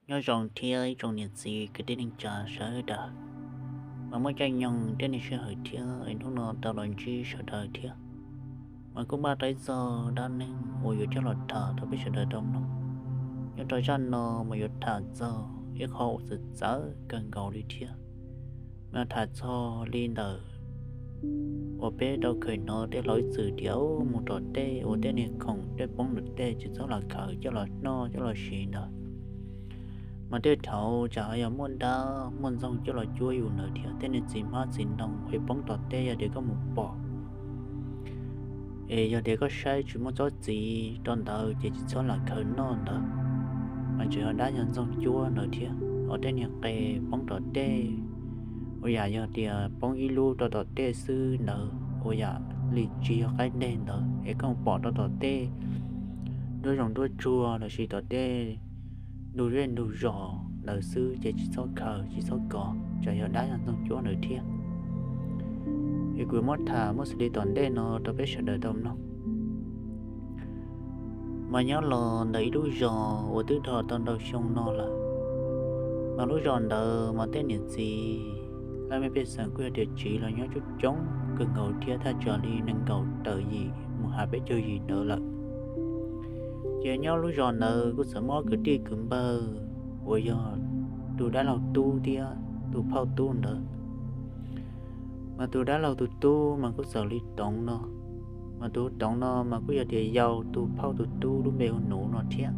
Nyob zoo thiab ib tsoom niam txiv kwv tij neej tsa sawv daws, mas muaj caij nyoog thiab nej sij hawm thiab hnub no tau los ntsib sawv daws thiab. Mas kuj npaj tau ib txog dab neeg uas yuav coj los tham rau peb sawv daws tau mloog. Nyob rau zaj no mas yuav tham txog ib qho uas txawv txawv kawg nkaus li thiab. Mas tham txog li ntawm uas peb tau kheev hnov tej laus ib txwm tias mus tom tej uas tej niag khoom tej poob tom tej tsis txhob lam khaws coj los noj coj los siv ntawd. Mas tej thaum tsam yog muaj dab muaj ntxoog coj los cuab yus ntawd thiab tej niag txiv hmab txiv ntoo es poob tom tej yog tias koj mus pom es yog tias koj saib tsis muaj tsob txiv rau ntawd ces tsis txhob lam khaws noj ntawd. Mas tseem yog dab yog ntxoog cuab ntawd thiab. Ho tej niag qe poob tom tej uas yam yog tias poob ib lub rau tom tej xwb ntawd uas yam li tsis yog qaib nteg ntawd es koj mus pom rau tom tej nruab zoov nruab tsuag lossis tom tej ntug zej ntug zos ntawd xwb ces tsis txhob khaws tsis txhob kov, tsam yog dab yog ntxoog cuab ntawd thiab. Es kuv muab tham muab xws li tom ntej no rau peb sawv daws tau mloog. Mas nyob los ntawm ib lub zos uas twb dhau tau ntau xyoo no lawm, mas lub zos ntawd mas tej niam txiv laj mej pej xeem kuj yog tias tsiv los nyob coob coob kawg nkaus thiab thaj tsam li nees nkaum tawm yim mus hais peb caug yim ntawd lawm. Ces nyob lub zos ntawd kuj txawm muaj ob kwv tij kwv npawg uas yog tus dab laug tub thiab tus phauj tub ntawd. Mas tus dab laug tus tub mas kuj txawm li Toov no, mas tus Toov no mas kuj yog tias yau tus phauj tus tub lub npe hu Nuv no thiab.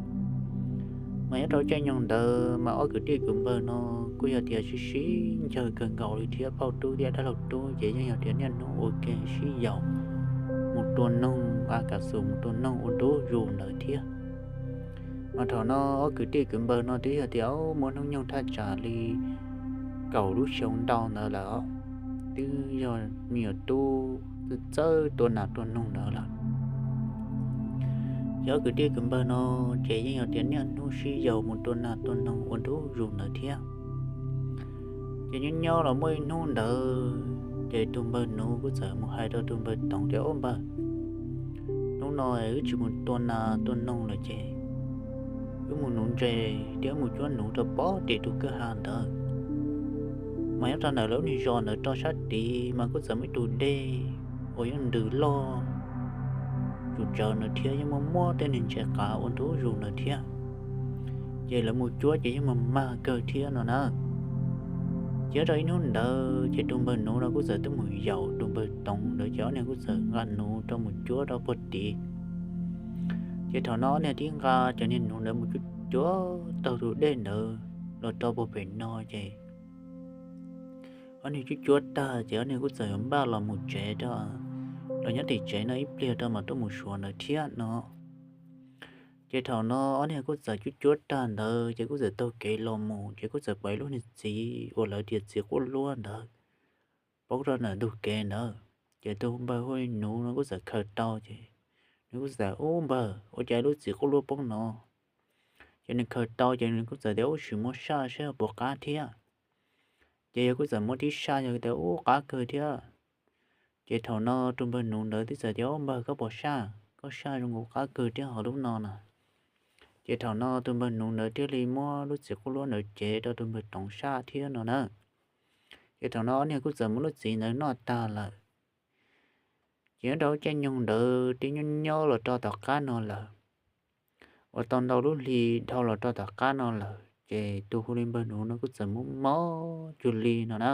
Mas nyob rau caij nyoog ntawd mas ob kwv tij kwv npawg no kuj yog tias sib sib ncaws kawg nkaus li thiab, phauj tub thiab dab laug tub ces yeej yog tias niaj hnub ua ke sib yaum mus tua noog, a kav xus mus tua noog ua ntu zus ntawd thiab. Mas thaum no ob kwv tij kwv npawg no twb yog tias muaj hnub nyoog thaj tsam li kaum lub xyoo ntau ntawd lawm, twb yog me nyuam tub txawj tua nas tua noog ntawd lawm. Ces ob kwv tij kwv npawg no ces yeej yog tias niaj hnub sib yaum mus tua nas tua noog ua ntu zus ntawd thiab. Ces nyob nyob los muaj ib hnub ntawd ces tus npawg Nuv kuj txawm mus hais rau tus npawg Toov tias, Ub npawg, hnub no wb tsis mus tua nas tua noog lawm ces wb mus nuv ntses thiab wb mus cuab nuv rau pem tim tus kwj ha ntawd. Mas nyob rau ntawm lawv lub niag zos ntawd rau sab tid mas kuj txawm muaj ib tug dej uas yeej ntws loj tsum tsawv ntawd thiab yeej muaj muab tej niag ntses qav ua ntu zus ntawd thiab. Ces lawv mus cuab ces yeej mag mag kawg thiab no na. Ces nyob rau ib hnub ntawd ces tus npawg Nuv no kuj txawm tuaj mus yaum tus npawg Toov ntawd ces ob niag kuj txawm nqa nuv rau mus cuab rau puag tid. Ces thaum no ob niag tib nqa cov niag nuv ntawd mus cuab cuab taug tus dej ntawd los rau puag pem no ces ob niag cuab cuab tag ces ob niag kuj txawm yuav npaj los mus tsev rau, los nyob tim tsev no ib pliag rau mam tuaj mus suav ntawd thiab no. Ces thaum no ob niag kuj txawm cuab cuab tag ntawd ces kuj txawm taug kev los mus ces kuj txawm pom ib lub niag txiv uas lawv tias txiv quaj luab ntawd poob rau ntawm ntug kev ntawd. Ces tus npawg hu li Nuv no kuj txawm khaws tau ces nws kuj txawm, Ub npawg, ua cas lub txiv quaj luab poob no? Ces nws khaws tau ces nws kuj txawm tias, Ub sim muab saj saib puas qab thiab. Ces yawg kuj txawm muab tib saj yawg tias, Ub qab kawg thiab. Ces thaum no tus npawg Nuv ntawd twb txawm tias, Ub npawg, koj puas saj? Koj saj zoo nkaus qab kawg thiab hos lub no na. Ces thaum no tus npawg Nuv ntawd thiaj li muab lub txiv quaj luab ntawd cev rau tus npawg Toov saj thiab no na. Ces thaum no ob niag kuj txawm muab lub txiv ntawd noj tag lawm. Ces nyob rau caij nyoog ntawd twb nyob nyob los rau tom qab no lawm, uas tau ntau lub hli dhau los rau tom qab no lawm ces tus hu li npawg Nuv no kuj txawm mob mob cuag li no na.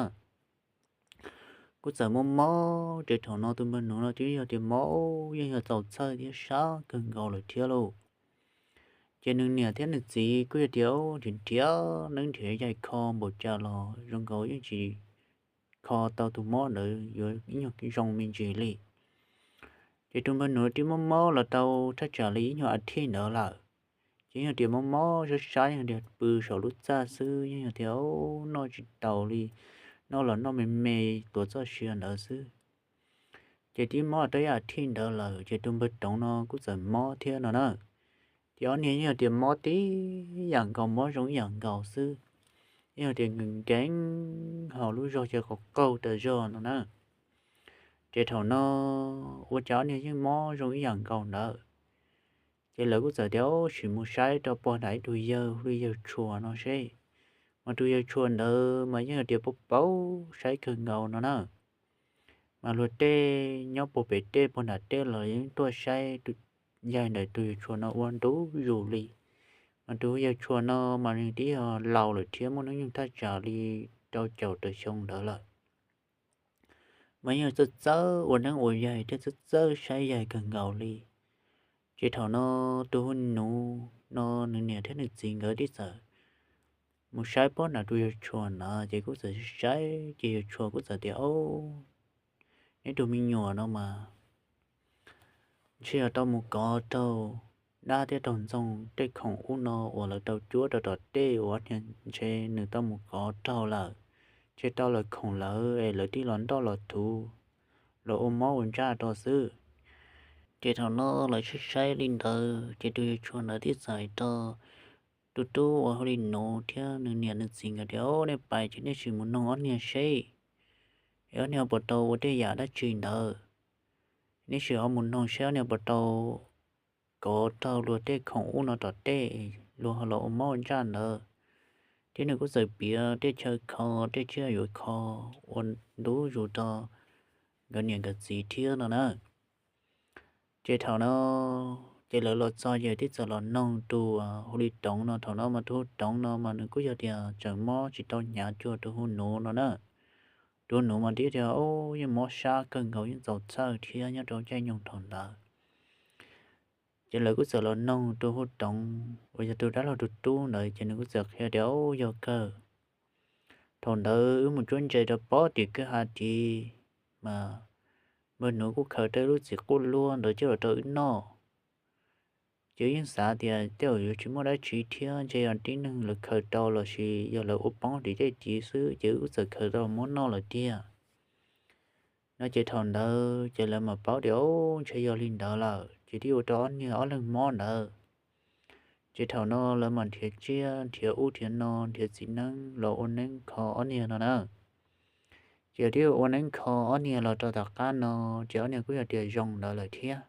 Kuj txawm mob mob ces thaum no tus npawg Nuv no twb yog tias mob yeej yog txaus txhawj thiab sab kawg nkaus lawm thiab lauj. Ces nws niam thiab nws txiv kuj yog tias nrhiav nrhiav neeb nrhiav yaig kho npaum cas los zoo nkaus yeej tsis kho tau tus mob ntawd yuav ib nyuag zoo me ntsis li. Ces tus npawg Nuv twb mob mob los tau thaj tsam li ib nyuag a thij ntawd lawm. Ces yog tias mob mob sab sab yog tias pw saum lub txaj xwb, yog tias noj tsis taus li, noj los noj me me tuav txoj sia ntawd xwb. Ces twb mob tau ib a thij ntawd lawm ces tus npawg Toov no kuj txawm mob thiab no na. Ces ob niag yeej yog tias mob tib yam nkaus, mob zoo ib yam nkaus xwb, yeej yog tias nkees nkees hos lub zog ces qaug qaug tas zog no na. Ces thaum no ua cas ob niag yeej mob zoo ib yam nkaus ntawd. Ces lawv kuj txawm tias, Sim mus saib rau pog nram ib tug yawg hu li yawg Tshua no seb. Mas tus yawg Tshua ntawd mas yeej tias paub paub saib kawg nkaus no na. Mas luag tej nyob puag pem tej puag nram tej los yeej tuaj saib yawg ntawm tus yawg Tshua no ua ntu zus li. Mas tus yawg Tshua no mas nws twb yog laus lawm thiab muaj hnub nyoog thaj tsam li rau caum tawm xyoo ntawd lawm. Mas yeej txawj txawj ua neeb ua yaig thiab txawj txawj saib yaig kawg nkaus li. Ces thaum no tus hu Nuv no nws niam thiab nws txiv nkawd tib txawm mus saib pog nram tus yawg Tshua na, ces kuj txawm saib ces yawg Tshua kuj txawm tias, Au, neb tus me nyuam no mas ntshe yog tau mus kov raug dab thiab raug ntxoog tej khoom ub no uas lawv tau cuab rau tom tej uas ob niag ntshe nws tau mus kov raug lawm, ntshe tau lawv khoom lawm es lawv thiaj los nroj los thuv, los ua mob ua ntsaj rau xwb. Ces thaum no lawv saib saib li ntawd ces tus yawg Tshua ntawd tib txawm hais rau tus tub uas hu li Nuv thiab nws niam nws txiv nkawd tias, Au, nej pais ces nej sim mus noog ob niag seb, es ob niag puas tau ua tej yam dab tsi ntawd. Nej sim ho mus noog seb ob niag puas tau kov raug luag tej khoom ub no tom tej, luag ho los ua mob ua ntsaj ntawd. Thiab nws kuj txawm piav tej chaw kho, tej tsiaj yuav kho ua ntu zus rau nkawd niam nkawd txiv thiab no na. Ces thaum no ces lawv los txog ces tib txawm los noog tus hu li Toov no. Thaum no mas tus hu Toov no mas nws kuj yog tias tseem mob tsis tau hnyav cuag tus hu Nuv no na. Tus hu Nuv mas tib tias, Au, yeej mob sab kawg nkaus, yeej txaus txhawj thiab nyob rau caij nyoog thaum ntawd. Ces lawv kuj txawm los noog tus hu Toov uas yog tus dab laug tus tub ntawd, ces nws kuj txawm qhia tias, Au, yog kawg, thaum ntawd wb mus cuab ntses rau pob tim kwj ha tid, mas npawg Nuv kuj khaws tau lub txiv quj luab ntawd coj los rau wb noj. Ces wb yeej xav tias tej zaum yuav tsis muaj dab tsi thiab, ntshe yog tib neeg lawv khaws tau lossis yog lawv ua poob tim tej tid xwb, ces wb kuj txawm khaws tau muab noj lawm tiag no. Ces thaum ntawd ces lawv mam paub tias, Au, ntshe yog li ntawd lawm, ces thiaj ua rau ob niag ob leeg mob ntawd. Ces thaum no lawv mam nrhiav tsiaj nrhiav ub nrhiav no, nrhiav txiv neeb los ua neeb kho ob niag no na. Ces thiaj ua neeb kho ob niag los rau tom qab no, ces ob niag kuj yog tias zoo ntawd lawm thiab.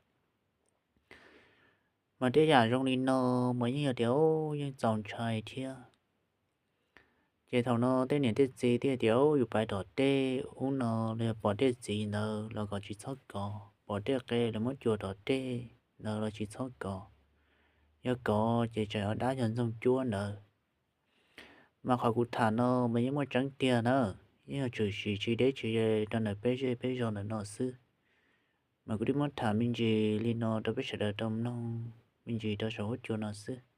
Mas tej yam zoo li no mas yeej yog tias, Au, yeej txaus ntshai thiab. Ces thaum no tej niam tej txiv thiaj tias, Au, yus pais tom tej ub no los yog pom tej txiv ntawd los kom tsis txhob kov, pom tej qe lawv muab cuam tom tej ntawd los tsis txhob kov. Yog kov ces tsam yog dab yog ntxoog cuab ntawd. Mas qhov kuv tham no mas yeej muaj tseeb tiag na, yeej yog tshwm sim tsis deb tsis ze rau ntawm peb zej peb zos ntawm no xwb. Mas kuv twb muab tham me ntsis li no rau peb sawv daws tau mloog me ntsis rau saum huab cua no xwb.